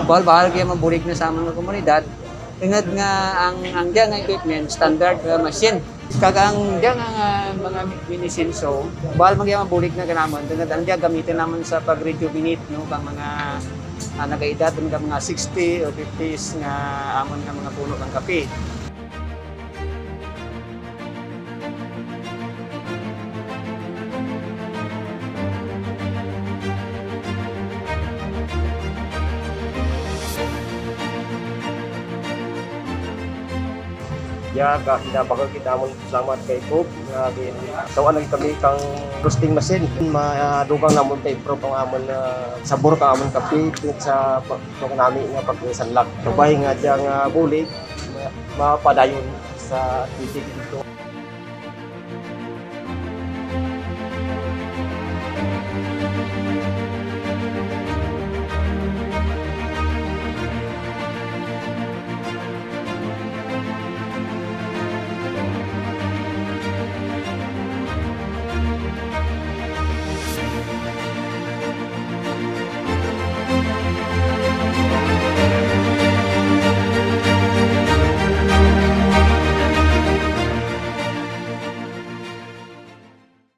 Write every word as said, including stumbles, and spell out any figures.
Bahul, bahul gid mabulig na sa amun nga komunidad. Tungod nga ang, ang dya nga equipment, standard nga machine. Kag ang dya nga, nga mga minisinso, bahul man gid mabulig na kanamun. Tungod ang dya gamiton namun sa pag-rejuvenate, no, kang mga, ah, nagaedad, kang mga sixty or fifties nga amun nga mga puno kang kape. Ya, ga-, bahul gid amun salamat kay Coke, nga gin-, gawa na gid kami kang roasting machine. Madugang namun ka-improve ang amun, ah, sabor kang amun kape, tungod sa pa-, tungod nami nga pagsanlag. Kabay nga dya nga bulig, ma-, mapadayon sa titik dito.